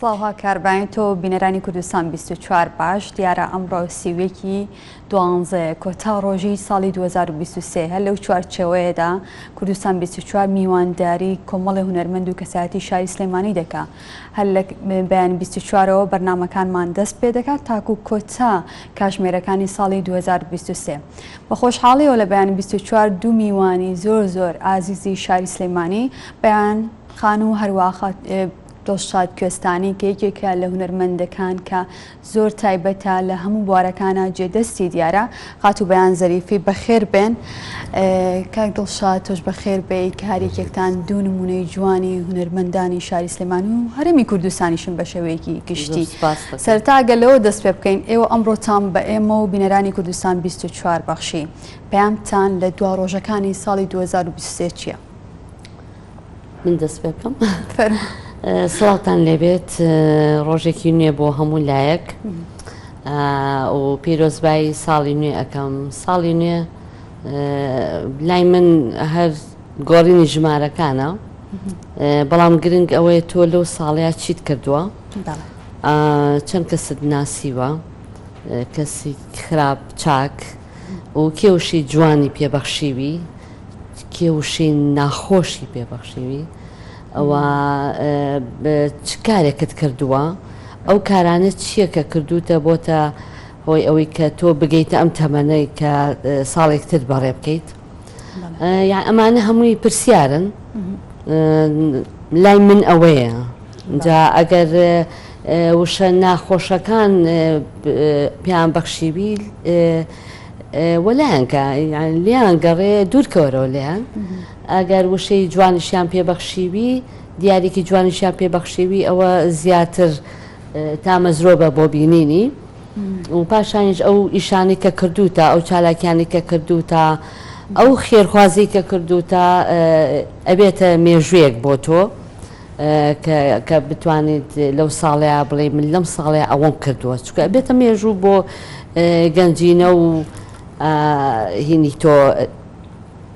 سڵاو هاکار بەیانی تۆ بینەرانی کوردستان 24 باش دیارە ئەمڕۆ سیویەکی دوانزەیە کۆتا ڕۆژی ساڵی 2023 هەر لەو چوارچێوەیەدا کوردستان 24 میوانداری کۆمەڵی هونەرمەند و کەسایەتی شاری سلێمانی دەکا هەر لە بەیانی 24ەوە بەرنامەکانمان دەست پێ دەکات تاکو کۆتا کاژمێرەکانی ساڵی 2023 بە خۆشحاڵیەوە لە بەیانی 24 دوو میوانی زۆر زۆر ئازیزی شاری سلێمانی بەیان خان و هەروا دڵشاد کوێستانی کە یەکێکە لە هونەرمەندەکان کە زۆر تایبەتە لە هەموو بوارەکانا جێ دەستی دیارە. خاتوو بەیان زەریفی بەخێر بێن. کاک دڵشاد تۆش بەخێر بێی کە هەر یەکێکتان دوو نموونەی جوانی هونەرمەندانی شاری سلێمانی و هەرێمی کوردستانیشن بە شێوەیەکی گشتی. سەرەتا گەر لەوە دەست پێ بکەین ئێوە ئەمڕۆتان بە ئێمە و بینەرانی کوردستان 24 بەخشی. پەیامتان لە دوا ڕۆژەکانی ساڵی 2023 چییە؟ من دەست پێ بکەم سڵاوتان لێبێت ڕۆژێکی نوێ بۆ هەموو لایەک و پیرۆزبایی ساڵی نوێ ئەەکەم ساڵی نوێ لای من هەر گۆڕینی ژمارەکانە بەڵام گرنگ ئەوەیە تۆ لەو ساڵەیە چیت کردووە چەند کەست ناسیوە کەسی خراپ چاک و کێوشی جوانی پێبەخشیوی کێ وشەی ناخۆشی پێ بەخشیوی ئەوە چ کارێکت کردووە ئەو کارانە چییە کە کردوتە بۆتە هۆی ئەوەی کە تۆ بگەیتە ئەم تەمەنەی کە ساڵێکتر بەڕێ بکەیت یان ئەمانە هەمووی پرسیارن لای من ئەوەیە جا ئەگەر وشە ناخۆشەکان پێیان بەخشیوی وەلایان کە یان لێیان گەڕێ دوور کەوەرەوە لێیان ئەگەر وشەی جوانیشیان پێ بەخشیوی دیارێکی جوانیشیان پێ بەخشیوی ئەوە زیاتر تامەزرۆ بە بۆ بینینی و پاشانیش ئەو ئیشانی کە کردوتە ئەو چالاکیانی کە کردوتە ئەو خێرخوازی کە کردوتە ئەبێتە مێژوویەک بۆ تۆ کە بتوانیت لەو ساڵەیا بڵێی من لەم ساڵەیا ئەوەم کردووە چونکە ئەبێتە مێژوو بۆ گەنجینە و هینی تۆ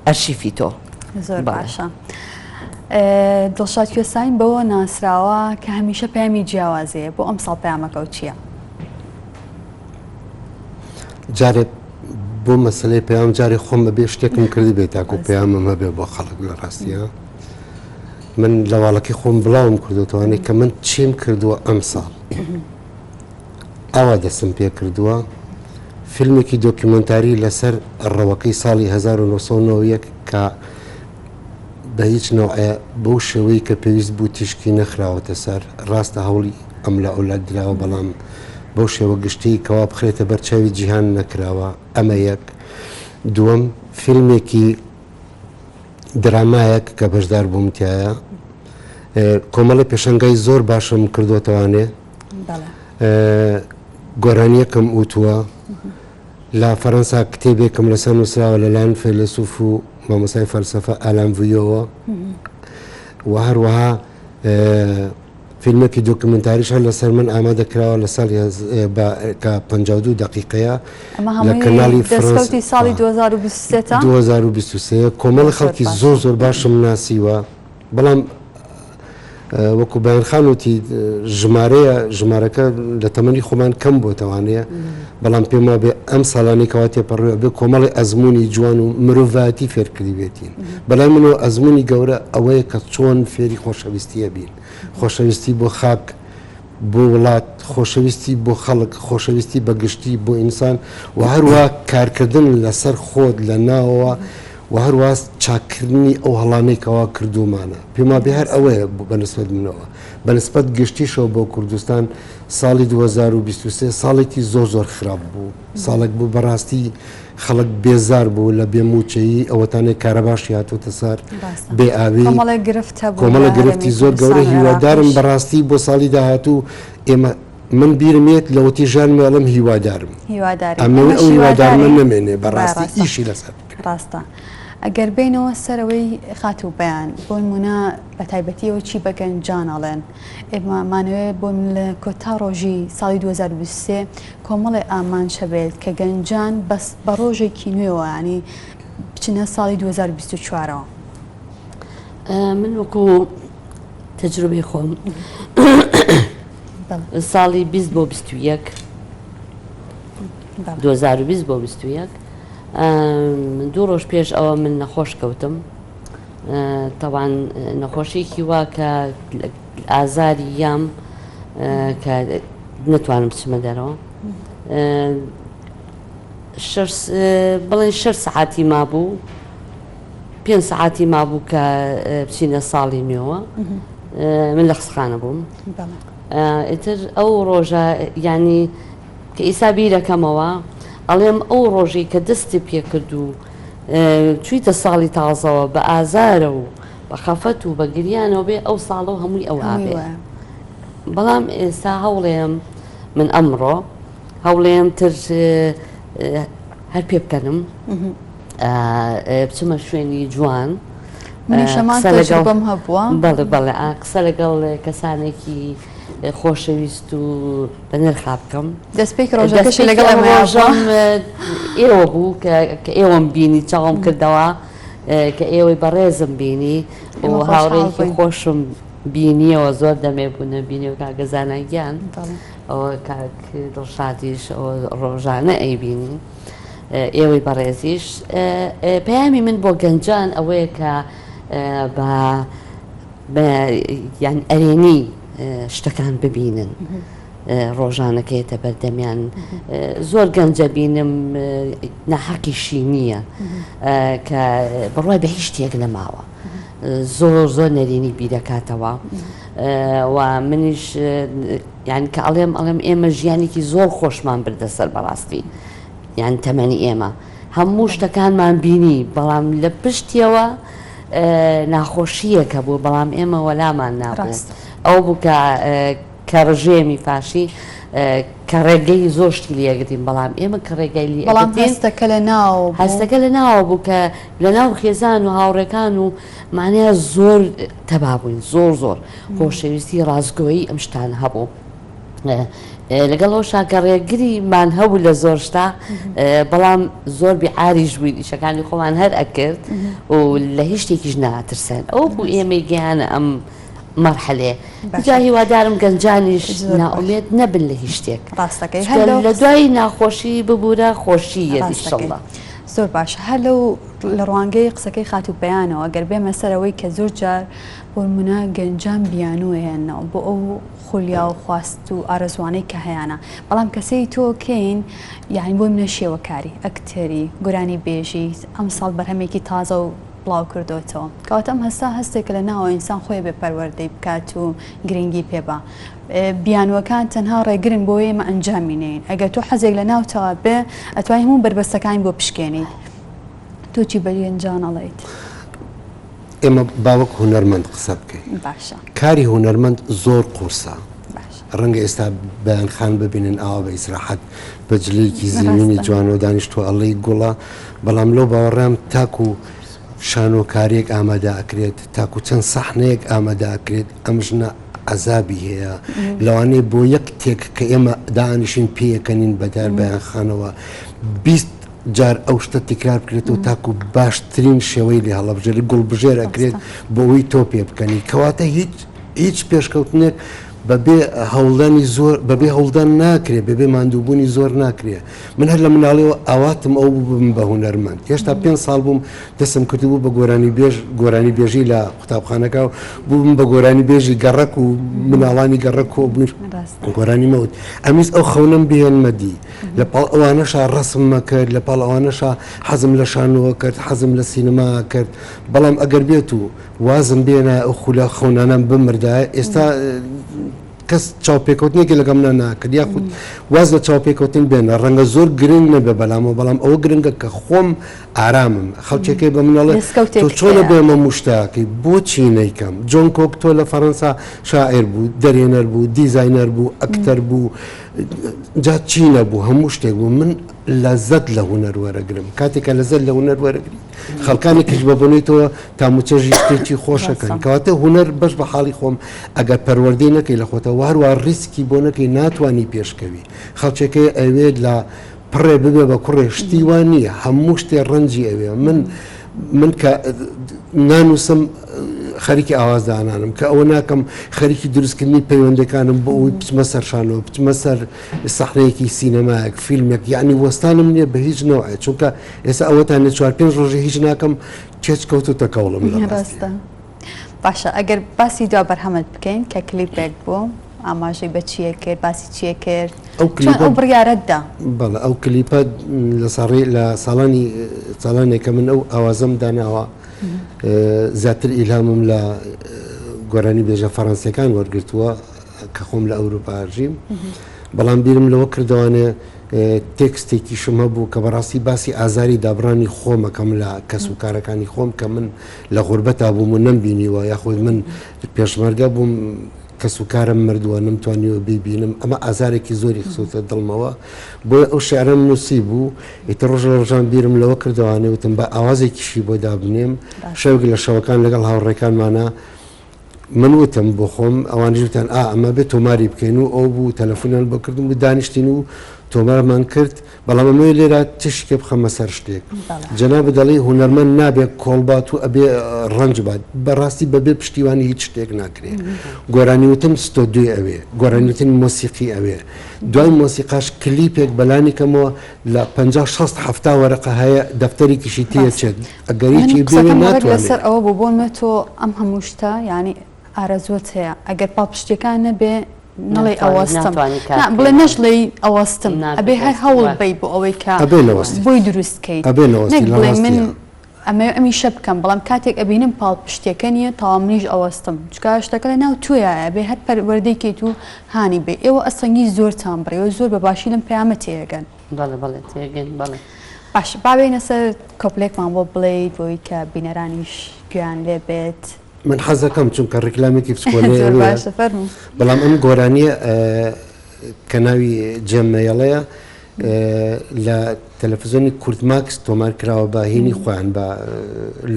ئەرشیفی تۆ. زۆر باشە. دڵشاد کوێستانی بەوە ناسراوە کە هەمیشە پەیامی جیاوازەیە بۆ ئەمساڵ پەیامەکە و چییە؟ جارێ بۆ مەسلەی پەیام جارێ خۆم بەبێ شتێکم کردی بێت تاکو پەیامم هەبێ بۆ خەڵک لە ڕاستیە من لە واڵەکەی خۆم بڵاوم کردوتوانێت کە من چیم کردووە ئەمساڵ ئاوا دەستم پێ کردووە فیلمێکی دۆکیومنتاری لەسەر ڕەوەکەی ساڵی 1991 کە بە هیچ نەوعێ بەو شێوەی کە پێویست بوو تیشکی نەخراوەتە سەر ڕاستە هەوڵی ئەم لە ئەولا دراوە بەڵام بەو شێوە گشتی کەوا بخرێتە بەر چاوی جیهان نەکراوە ئەمە یەک دووەم فیلمێکی درامایەک کە بەشدار بووم تایە کۆمەڵی پێشنگای زۆر باشم کردوتەوانێ گۆرانیەکەم وتووە لە فەرەنسا کتێبێکم لەسەر نووسراوە لەلایەن فەیلەسوف و مامۆستای فەلسەفە ئالان ڤیۆوە و هەروەها فیلمێکی دۆکیومنتاریش هەر لەسەر من ئامادە کراوە لە ساڵی کە 52 دقیقەیە لە کەناڵی دەستکەوتی ساڵی 2023 2023 کۆمەڵی خەڵکی زۆر زۆر باشم ناسیوە بەڵام وەکو بەیان خان وتی ژمارەیە ژمارەکە لە تەمەنی خۆمان کەم بۆتەوانەیە بەڵام پێم وابێ ئەم ساڵانی کەوا تێپەڕوێ بێ کۆمەڵی ئەزمموی جوان و مرۆڤایەتی فێرکردی بێتین بەلای منەوە ئەزمموی گەورە ئەوەیە کە چۆن فێری خۆشەویستیە بین خۆشەویستی بۆ خاک بۆ وڵات خۆشەویستی بۆ خەڵک خۆشەویستی بە گشتی بۆ ئینسان و هەروە کارکردن لەسەر خۆت لە ناوەوە و هەروا چاککردنی ئەو هەڵانەی کەوا کردوومانە. پێم وابێ هەر ئەوەیە بە نسبەت منەوە. بە نسبەت گشتیشەوە بۆ کوردستان ساڵی 2023 ساڵێکی زۆر زۆر خراپ بوو. ساڵێک بوو بەڕاستی خەڵک بێزار بوو لە بێ مووچەیی، ئەوەتانەی کارەباشی هاتووەتە سەر، بێ ئاوی، کۆمەڵێک گرفت هەبوو لە کۆمەڵێک گرفتی هەرێمی زۆر گەورە. کوردستان و هیوادارم عێراقیش. بەڕاستی بۆ ساڵی داهاتوو ئێمە من بیرم یەت لەوەتی ژیانم ئەڵێم هیوادارم. هیوادارین. ئەمەوێ ئێمەش ئەو هیوادارمە هیوادارین. نەمێنێ بە بەڕاستی ڕاستە. ئیشی لەسەر بکرێ. ڕاستە. ئەگەر بێینەوە سەرەوەی خاتوو بەیان، بۆ نموونە بە تایبەتی ئەوە چی بە گەنجان ئەڵێن؟ ئێمە مانەوێ بۆ لە کۆتا ڕۆژی ساڵی 2023 کۆمەڵێ ئامانج هەبێت کە گەنجان بەس بە ڕۆژێکی نوێوە یانی بچنە ساڵی 2024ەوە. من وەکو تەجروبەی خۆم. ساڵی 20 بۆ 21 2020 بۆ 21 دوو ڕۆژ پێش ئەوە من نەخۆش کەوتم تەوان نەخۆشیێکی وا کە ئازاری یام کە نەتوانم بچمە دەرەوە بڵێن شەش سەعاتی مابوو پێ سەعاتی مابوو کە بچینە ساڵی نوێوە من لە خسخانە بووم ئیتر ئەو ڕۆژە ینی کە ئیسا بیرەکەمەوە ئەڵێم ئەو ڕۆژەی کە دەستی پێکرد و چوویتە ساڵی تازەوە بە ئازارە و بە خەفەت و بە گریانەوە بێ ئەو ساڵە و هەمووی ئەو ئابێ بەڵام ئێستا هەوڵێم من ئەمڕۆ هەوڵێم تر هەر پێ بکەنم بچمە شوێنی جوان منیشەمان هەبووە بەڵێ بەڵێ قسە لەگەڵ کەسانێکی خۆشەویست و بە نرخا بکەم دەستپێکی ڕۆژەکەش لەگەڵ ڕۆژەم ئێوە بوو کە ئێوەم بینی چاوم کردەوە کە ئێوەی بەڕێزم بینی و هاوڕێکی خۆشم بینیەوە زۆر دەمێ بوو نەبینی و کاکە زانا گیان ئەوە کاک دڵشادیش ئەوە ڕۆژانە ئەیبینی ئێوەی بەڕێزیش پەیامی من بۆ گەنجان ئەوەیە کە بە بە یان ئەرێنی شتەکان ببینن ڕۆژانەکەیتە بەردەمیان زۆر گەنجە بینم ناحەقیشی نییە کە بڕای بە هیچ شتێک نەماوە زۆر زۆر نەرێنی بیرەکاتەوە و منیش یان کە ئەڵێم ئەڵێم ئێمە ژیانێکی زۆر خۆشمان بردە سەر بەڕاستی یان تەمەنی ئێمە هەموو شتەکانمان بینی بەڵام لە پشتیەوە ناخۆشیەک هەبوو بەڵام ئێمە وەلامان نابوو ئەو بوو کە کە ڕژێمی فاشی کە ڕێگەی زۆر شتی لێگرتین بەڵام ئێمە کە ڕێگای لێ بەڵام هەستەکە لە ناو هەستەکە لە ناوە بوو کە لە ناو خێزان و هاوڕێکان و مانەیە زۆر تەبا بووین زۆر زۆر خۆشەویستی ڕاستگۆیی ئەم شتان هەبوو. لەگەڵ ئەو شاکە ڕێگریمان هەبوو لە زۆر شتا بەڵام زۆر بیعاریش بووین ئیشەکانی خۆمان هەر ئەکرد و لە هیچ شتێکیش ناترسێن ئەو بوو ئێمەی گەیانە ئەم مەرحەلەیە جا هیوادارم گەنجانیش نائومێد نەبن لە هیچ شتێک ڕاستەکەی لە دوای ناخۆشی ببوورە خۆشی یەت ئیشەڵڵا. زۆر باشە هەر لەو لە ڕوانگەی قسەکەی خاتوو بەیانەوە گەر بێمە سەرەوەی کە زۆر جار بۆ نمونە گەنجان بیانووێنەوە بۆ ئەو خولیا و خواست و ئارەزوانەی کە هەیانە بەڵام کە سەیری تۆ کەین یانی بۆ منە شێوەکاری ئەکتەری گۆرانی بێژی ئەمساڵ بەرهەمێکی تازە و بڵاو کردۆتەوە کەواتە ئەم هەستە هەستێکە لە ناوە ئینسان خۆی بێ پەروەردەی بکات و گرنگی پێ بە بیانوەکان تەنها ڕێگرن بۆ ئێمە ئەنجامی نین ئەگەر تۆ حەزێک لە ناوتەوە بێ ئەتوانی هەموو بەربەستەکانی بۆ پشکێنیت تۆ چی بە گەنجان ئەڵێیت؟ ئێمە با وەک هونەرمەند قسە بکەین باشە کاری هونەرمەند زۆر قورسە ڕەنگە ئێستا بەیان خان ببینن ئاوا بە ئیسراحەت بە جلێکی زیوینی جوانەوە دانیشتووە ئەڵێی گوڵە بەڵام لەو باوەڕام تاکو شانۆکاریەک ئامادە ئەکرێت تاکو چەند سەحنەیەک ئامادە ئەکرێت ئەم ژنە عەزابی هەیە لەوانەیە بۆ یەک تێک کە ئێمە دانیشین پێیەکەنین بەدار بەیان خانەوە 20 جار ئەو شتە تکرار بکرێتەوە تاکو باشترین شێوەی لێ هەڵەبژێری گوڵبژێر ئەکرێت بۆ ئەوەی تۆ پێ بکەنی کەواتە هیچ هیچ پێشکەوتنێک بەبێ هەوڵدانی زۆر بەبێ هەوڵدان ناکرێ بەبێ ماندووبوونی زۆر ناکرێ من هەر لە مناڵیەوە ئاواتم ئەو بوو ببم بە هونەرمەند هێشتا پێ ساڵ بووم دەستم کردبوو بە گۆرانی بێژ گۆرانی بێژی لە قوتابخانەکە و بووم بە گۆرانی بێژی گەڕەک و مناڵانی گەڕەک کۆ بووین گۆرانی مەوت ئەمیست ئەو خەونەم بهێنمە دی لە پاڵ ئەوانەشا ڕەسممە کرد لە پاڵ ئەوانەشا حەزم لە شانۆوە کرد حەزم لە سینەما کرد بەڵام ئەگەر بێت و وازم بێنایە ئەو خولە خەونانەم بمردایە ئێستا کەس چاوپێکەوتنێکی لەگەڵ منە ناکرد یاخود واز لە چاوپێکەوتن بێنە ڕەنگە زۆر گرنگ نەبێ بەلامەوە بەڵام ئەوە گرنگە کە خۆم ئارامم خەڵکێکەی بە منەڵێ تۆ چۆنە بێمە مشتاقی بۆچی نیکەم جۆن کۆک تۆ لە فەرەنسا شاعر بوو دەرێنەر بوو دیزینەر بوو ئەکتەر بوو جا چی نەبوو هەموو شتێک بوو من لەزەت لە هونەر وەرەگرم کاتێک کە لەزەت لە هونەر وەرەگری خەڵکانێکیش بە بۆنەی تاموچەژی شتێکی خۆشەکەن کەواتە هونەر بەش بە حاڵی خۆم ئەگەر پەروەردەی نەکەی لە خۆتەوە هەروە ڕیسکی بۆ نەکەی ناتوانانی پێشکەوی خەڵکێکەی ئەوێت لە پڕێ ببێ بە کوڕێ شتی وان نییە هەموو شتێ ڕەنجی ئەوێ من. من کە نانووسم خەریکی ئاواز دانانم کە ئەوە ناکەم خەریکی دروستکردنی پەیوەندەکانم بۆ ئەوەی بچمە سەر شانۆ بچمە سەر سەحنەیەکی سینەمایەک فیلمێک یعنی وەستانم نییە بە هیچ نەوعێ چونکە ئێستا ئەوەتان لە چوار پێنج ڕۆژە هیچ ناکەم چێچ کەوتوتە کەوڵم لە ڕاستە. باشە ئەگەر باسی دوا بەرهەمت بکەین کە کلیپێک بوو ئاماژەی بە چییە کرد باسی چییە کرد ئەو کلیپە ئەو بڕیارەت دا؟ بەڵێ ئەو کلیپە لە ساڕی لە ساڵانی ساڵانێکە من ئەو ئاوازەم داناوە زیاتر ئیلهامم لە گۆرانی بێژە فەڕەنسیەکان وەرگرتووە کە خۆم لە ئەوروپا ئەژیم بەڵام بیرم لەوە کردوانێ تێکستێکیشم هەبوو کە بەڕاستی باسی ئازاری دابڕانی خۆمەکەم لە کەس و کارەکانی خۆم کە من لە غوربەتا بووم و نەمبینیوە یاخود من پێشمەرگە بووم کەس و کارم مردووە نەمتوانیوە بیبینم ئەمە ئازارێکی زۆری خسوتە دڵمەوە بۆیە ئەو شعرەم نووسی بوو ئیتر ڕۆژ لە ڕۆژان بیرم لەوە کردەوانێ وتم بە ئاوازێکیشی بۆ دابنێم شەوێک لە شەوەکان لەگەڵ هاوڕێکانمانە من وتم بۆ خۆم ئەوانیش وتیان ئا ئەمە بێ تۆماری بکەین و ئەو بوو تەلەفۆنیان بۆ کردم و دانیشتین و تۆمارمان کرد بەڵام ئەمەوێ لێرە تیشکێ بخەمە سەر شتێک جەنابت دەڵێی هونەرمەند نابێ کۆڵ بات و ئەبێ ڕەنج بات بەڕاستی بەبێ پشتیوانی هیچ شتێک ناکرێ گۆرانی وتن ستۆدیۆی ئەوێ گۆرانی وتن مۆسیقی ئەوێ دوای مۆسیقاش کلیپێک بەلانی کەمەوە لە 50 60 70 وەرەقە هەیە دەفتەرێکیشی تێچێت ئەگەریی بێ ناتوانێت لەسەر ئەوە بوو بۆ نمە تۆ ئەم هەموو شتە یعنی ئارەزووت هەیە ئەگەر پاڵپشتیەکان نەبێ نەڵێ ئەوەستم نا بڵێ نەشڵێی ئەوەستم ئەبێ هەر هەوڵ بەی بۆ ئەوەی کە بۆی دروست کەیت نەک بڵێ من ئەمەوێ ئەمیشە بکەم بەڵام کاتێک ئەبینم پاڵپشتیەکە نییە تەواو منیش ئەوەستم چونکە شتەکە لە ناو تۆیایە ئەبێ هەر پەروەردەی کەیت و هانی بەی ئێوە ئەسەنگی زۆرتان بڕیوە زۆر بە باشی لەم پەیامە تێئەگەن. بەڵێ بەڵێ تێگەین بەڵێ. باش با بێینە سەر کۆپلێکمان بۆ بڵێیت بۆی کە بینەرانیش گوێیان لێ بێت. من حەزەکەم چونکە ڕیکلامێکی بچکۆلەیە زۆر باشە فەرموو. بەڵام ئەم گۆرانیە کە ناوی جێم مەیەڵەیە لە تەلەفزیۆنی کوردماکس تۆمار کراوە بە هینی خۆیان بە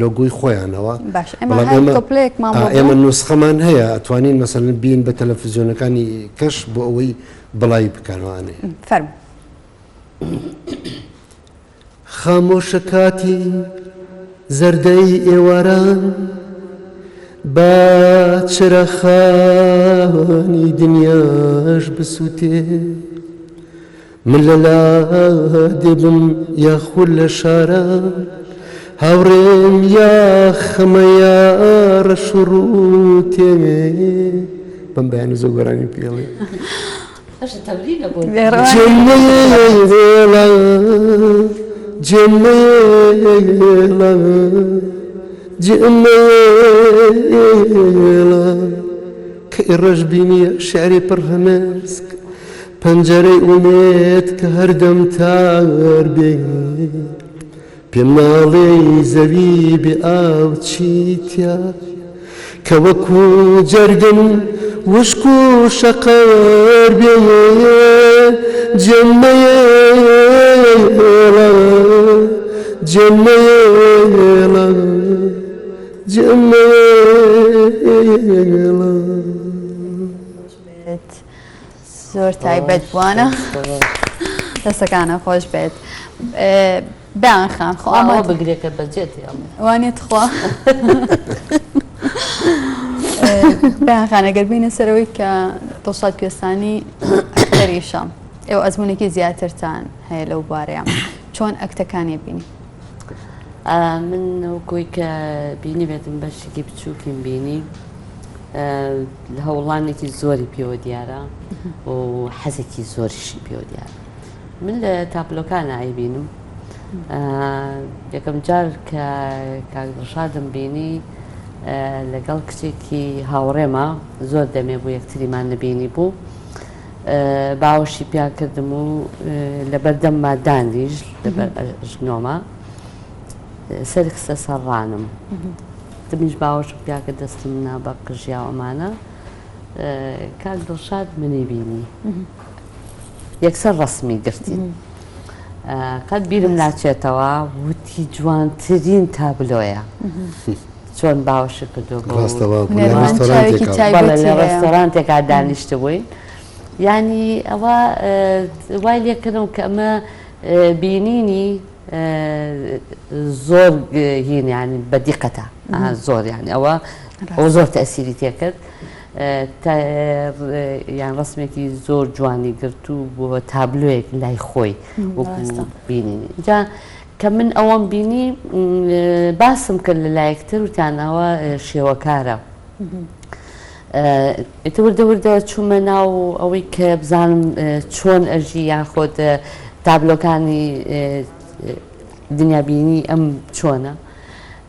لۆگۆی خۆیانەوە باش ئێمە هەر کۆپلەیەکمان بۆ ئێمە نوسخەمان هەیە ئەتوانین مەسەلەن بین بە تەلەفزیۆنەکانی کەش بۆ ئەوەی بڵاوی بکەنەوانێ فەرموو. خامۆشە کاتی زەردەی ئێواران با چرەخانی دنیاش بسووتێ من لە لادێ بم یاخود لە شاران هاوڕێم یا خەمە یا ڕەش و ڕووتێ بەم بەیانی زۆر گۆرانی پێڵێ کە ڕەش بینیە شعری پڕ هەنسک پەنجەرەی ئومێد کە هەردەم تار بێ پێم ناڵێی زەوی بێ ئاو چی تیا کە وەکو جەرگم وشک و شەقەر بێ جێم مەیێڵە جێم مەیێڵە جێم مەیێڵە. زۆر تایبەت بووانە دەستەکانە خۆش بێت. بەیان خان خۆ ئەمە بگرێکە بەجێت وانێ تخوا بەیان خان ئەگەر بینە سەرەوەی کە دڵشاد کوێستانی ئەکتەریشە ئێوە ئەزمونێکی زیاترتان هەیە لەو بارەیە چۆن ئەکتەکانی بینی من وەکۆی کە بینی بێتم بەشێکی بچووکیم بینی هەوڵانێکی زۆری پێوە دیارە و حەزێکی زۆریشی پێوە دیارە من لە تابلۆکانا ئەیبینم یەکەم جار کە کاک دڵشادم بینی لەگەڵ کچێکی هاوڕێمە زۆر دەمێ بوو یەکتریمان نبینی بوو باوەشی پیا کردم و لەبەر دەمما دانیش لەبەر ژنۆمە سەری خستە سەر ڕانم دمیش باوەشم پیا کرد دەستم نا بە قژیاوەمانە کاک دڵشاد منی بینی یەکسەر ڕەسمی گرتین قەت بیرم ناچێتەوە وتی جوانترین تابلۆیە چۆن باوەشی کردو لە ڕێستۆرانتێکا دانیشتبووین ینی ئەوە وای لێکردم کە ئەمە بینینی. زۆر هین یانی بە دیقەتە زۆر یانی ئەوە ئەو زۆر تەسیری تێکرد یان ڕسمێکی زۆر جوانی گرت و بۆ تابلۆیەک لای خۆی وەکو بینینی جا کە من ئەوەم بینی باسم کرد لە لایەکتر وتیان ئەوە شێوەکارە ئیتر وردە وردە چوومە ناو ئەوەی کە بزانم چۆن ئەژی یاخود تابلۆکانی دنیابینی ئەم چۆنە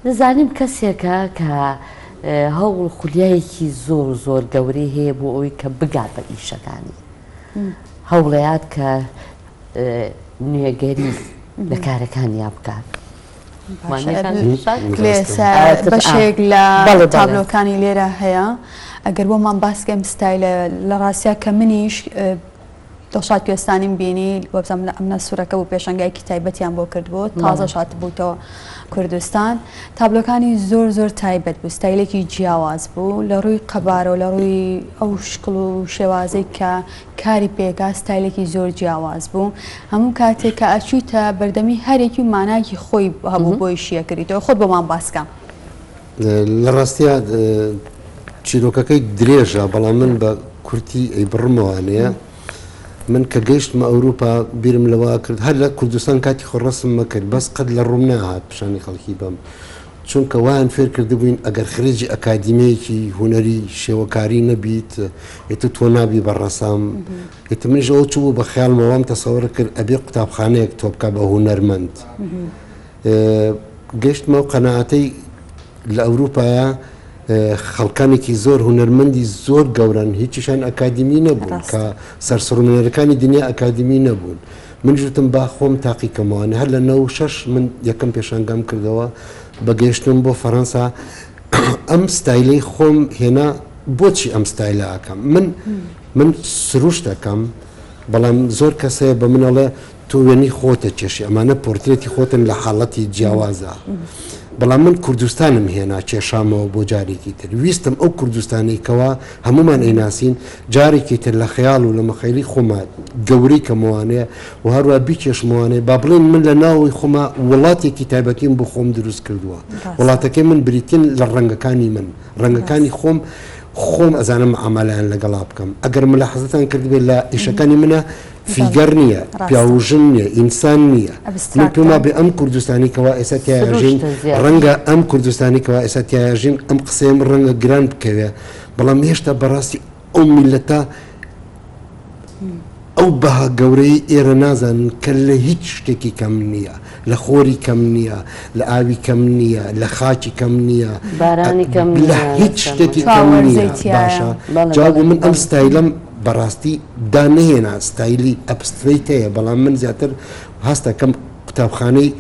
دەزانیم کەسێکە کە هەوڵ خولیایەکی زۆر زۆر گەورەی هەیە بۆ ئەوەی کە بگات بە ئیشەکانی هەوڵەیات کە نوێگەری لە کارەکانیا بکات. بەشێک لە تابلۆکانی لێرە هەیە ئەگەر بۆمان باسکەم ستایلە لە ڕاستیا کە منیش دڵشاد کوێستانیم بینی وەبزانم لە ئەمنە سوورەکە بوو پێشەنگایەکی تایبەتیان بۆ کردبوو تازە شاتبووتەوە کوردستان تابلۆکانی زۆر زۆر تایبەت بوو ستایلێکی جیاواز بوو لە ڕووی قەبارەوە لە ڕووی ئەو شکڵ و شێوازەی کە کاری پێکا ستایلێکی زۆر جیاواز بوو هەموو کاتێک کە ئەچوویتە بەردەمی هەرێکی و ماناکی خۆی هەبوو بۆی شیەکردیتەوە خۆت بۆمان باسکە. لە ڕاستیا چیرۆکەکەی درێژە بەڵام من بە کورتی ئەیبڕمەوانەیە من کە گەیشتمە ئەوروپا بیرم لەوە کرد هەر لە کوردستان کاتی خۆ ڕەسم مەکرد بەس قەت لە ڕووم ناهات پیشانی خەڵکی بەم چونکە وایان فێر کردبووین ئەگەر خرێجی ئەکادیمیەکی هونەری شێوەکاری نەبیت ئیتر تۆ نابی بە ڕەسام ئیتر منیش ئەوە چوو بە خەیاڵمەوە وام تەسەوەر کرد ئەبێ قوتابخانەیەک تۆ بکا بە هونەرمەند گەشتمە و قەناعەتەی لە ئەوروپایە خەڵکانێکی زۆر هونەرمەندی زۆر گەورەن هیچیشان ئەکادیمی نەبوون کە سەرسڕمێنەرەکانی دنیا ئەکادیمی نەبوون منیش وتم با خۆم تاقی کەمەوە هەر لە 96 من یەکەم پێشانگام کردەوە بە گەیشتنم بۆ فەرەنسا ئەم ستایلەی خۆم هێنا بۆچی ئەم ستایلە ئەکەم من من سروشت ئەکەم بەڵام زۆر کەس هەیە بە من ئەڵێ تۆ وێنەی خۆتە کێشی ئەمانە پۆرترێتی خۆتن لە حاڵەتی جیاوازە بەڵام من کوردستانم هێنا کێشامەوە بۆ جارێکی تر ویستم ئەو کوردستانەی کەوا هەمومان ئەیناسین جارێکی تر لە خەیاڵ و لە مەخەیلی خۆما گەورەی کەمەوانەیە و هەروە بیکێشمەوانەیە با بڵێن من لە ناوەوەی خۆما وڵاتێکی تایبەتیم بۆ خۆم دروست کردووە وڵاتەکەی من بریتین لە ڕەنگەکانی من ڕەنگەکانی خۆم خۆم ئەزانم معامەلەیان لەگەڵا بکەم ئەگەر ملاحەزەتان کردبێت لە ئیشەکانی منە figure نییە پیاو و ژن نییە ئینسان نییە من پێم وابێ ئەم کوردستانی کەوا ئێستا تیاژین ڕەنگە ئەم کوردستانی کەوا ئێستا تیاژین ئەم قسەیەم ڕەنگە گران بکەوێ بەڵام هێشتا بەڕاستی ئەو میلەتە ئەو بەها گەورەی ئێرە نازانن کە لە هیچ شتێکی کەم نییە لە خۆری کەم نییە لە ئاوی کەم نییە لە خاکی کەم نییە بارانی کەم لە هیچ شتێکی کەم نییە باشە جا من ئەم ستایلم بەڕاستی دانەهێنا ستایلی abstract هەیە بەڵام من زیاتر هەستەکەم قوتابخانەی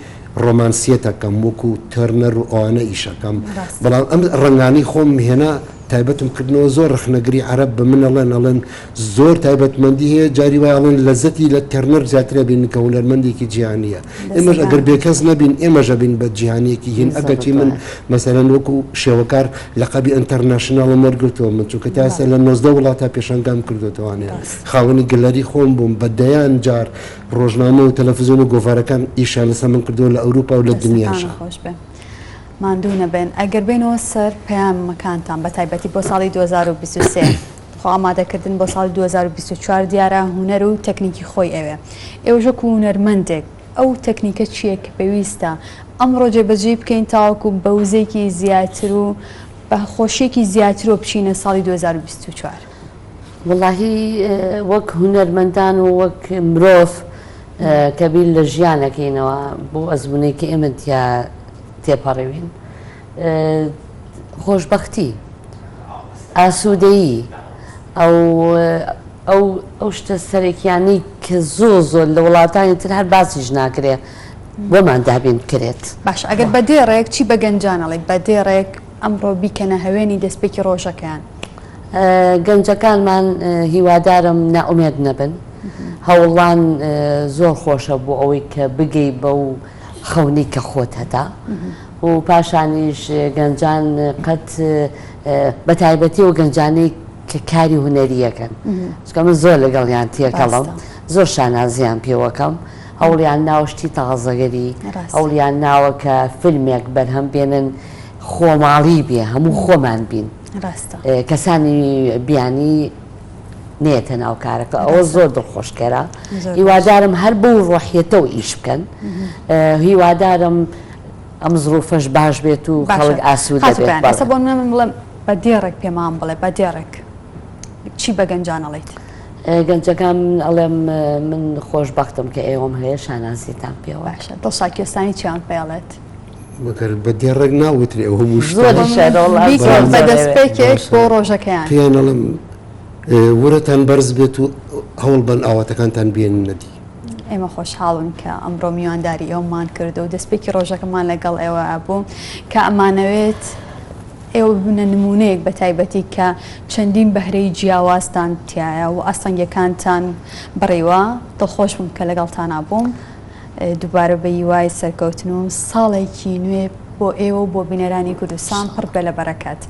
ڕۆمانسیەتەکەم وەکو تێرنەر و ئەوانە ئیشەکەم بەڵام ئەم ڕەنگانەی خۆم هێنا تایبەتم کردنەوە زۆر ڕەخنەگری عەرەب بە من ئەڵێن ئەڵێن زۆر تایبەتمەندی هەیە جاری وای ئەڵێن لەزەتی لە تێرنەر زیاتر ئەبینن کە هونەرمەندێکی جیهانیە ئێمەش ئەگەر بێکەس نەبین ئێمەش ئەبین بە جیهانیەکی هین ئەگەرچی من مەسەلەن وەکو شێوەکار لەقەبی international م وەرگرتووە من چونکە تا ئێستا لە 19 وڵاتا پێشانگام کردوتەوانێ خاوەنی گەلەری خۆم بووم بە دەیان جار ڕۆژنامە و تەلەفزیۆن و گۆڤارەکان ئیشیان لەسەر من کردووە لە ئەوروپا و لە دنیاشا. خۆش بێ ماندوو نەبن ئەگەر بێنەوە سەر پەیامەکانتان بە تایبەتی بۆ ساڵی 2023 خۆ ئامادەکردن بۆ ساڵی 2024 دیارە هونەر و تەکنیکی خۆی ئەوێ ئێوەش وەکو هونەرمەندێک ئەو تەکنیکە چییە کە پێویستە ئەمڕۆ جێبەجێی بکەین تاوەکو بە وزەیەکی زیاتر و بە خۆشیەکی زیاترەوە بچینە ساڵی 2024؟ وەڵاهی وەک هونەرمەندان و وەک مرۆڤ کە بیر لە ژیان ئەکەینەوە بۆ ئەزمونەی کە ئێمە تیا تێپەڕیوین خۆشببختی ئاسوودەیی ئەو ئەو ئەو شتە سەرەکیانەی کە زۆر زۆر لە وڵاتانی تر هەر باسیش ناکرێ بۆمان دابین بکرێت. باشە ئەگەر بە دێڕێک چی بە گەنجان ئەڵێیت بە دێڕێک ئەمڕۆ بیکەنە هەوێنی دەستپێکی ڕۆژەکەیان؟ گەنجەکانمان هیوادارم نائومێد نەبن، هەوڵان زۆر خۆشە بۆ ئەوەی کە بگەی بەو خەونەی کە خۆت هەتە و پاشانیش گەنجان قەت بە تایبەتی و گەنجانەی کە کاری هونەریەکەن چونکە من زۆر لەگەڵیان تێکەڵم زۆر شانازیان پێوەکەم. هەوڵیان ناوە شتی تازەگەری، هەوڵیان ناوە کە فیلمێک بەرهەم بێنن خۆماڵی بێ، هەموو خۆمان بین. کەسانی بیانی نێتە ناو کارەکە ئەوە زۆر دڵخۆشکەرە. هیوادارم هەر بەو ڕۆحیەتەوە ئیش بکەن. هیوادارم ئەم زروفەش باش بێت و خەڵک ئاسوودە بێت. ئێستا بۆ نموونە من بڵێم بە دێڕێک پێمان بڵێ بە دێڕێک چی بە گەنجان ئەڵێیت؟ گەنجەکان من ئەڵێم من خۆشبەختم کە ئێوەم هەیە شانازیتان پێوە. باشە دڵشاد کوێستانی چیان پێ ئەڵێت؟ مەگەر بە دێڕێک ناوترێ ئەو هەموو شتە. زۆریشە وەڵا بیکەن بە دەستپێکێک بۆ ڕۆژەکەیان. پێیان ئەڵێم ورەتان بەرز بێت و هەوڵ بەن ئاواتەکانتان بێننە دی. ئێمە خۆشحاڵن کە ئەمڕۆ میوانداری ئێوەمان کرد و دەستپێکی ڕۆژەکەمان لەگەڵ ئێوە بوو کە ئەمانەوێت ئێوە ببنە نموونەیەک بە تایبەتی کە چەندین بەهرەی جیاوازتان تیایە و ئاستەنگیەکانتان بڕیوە دڵخۆش بووم کە لەگەڵتانا بووم دووبارە بە هیوای سەرکەوتن و ساڵێکی نوێ بۆ ئێوە و بۆ بینەرانی کوردستان پڕ بێ لە بەرەکەت.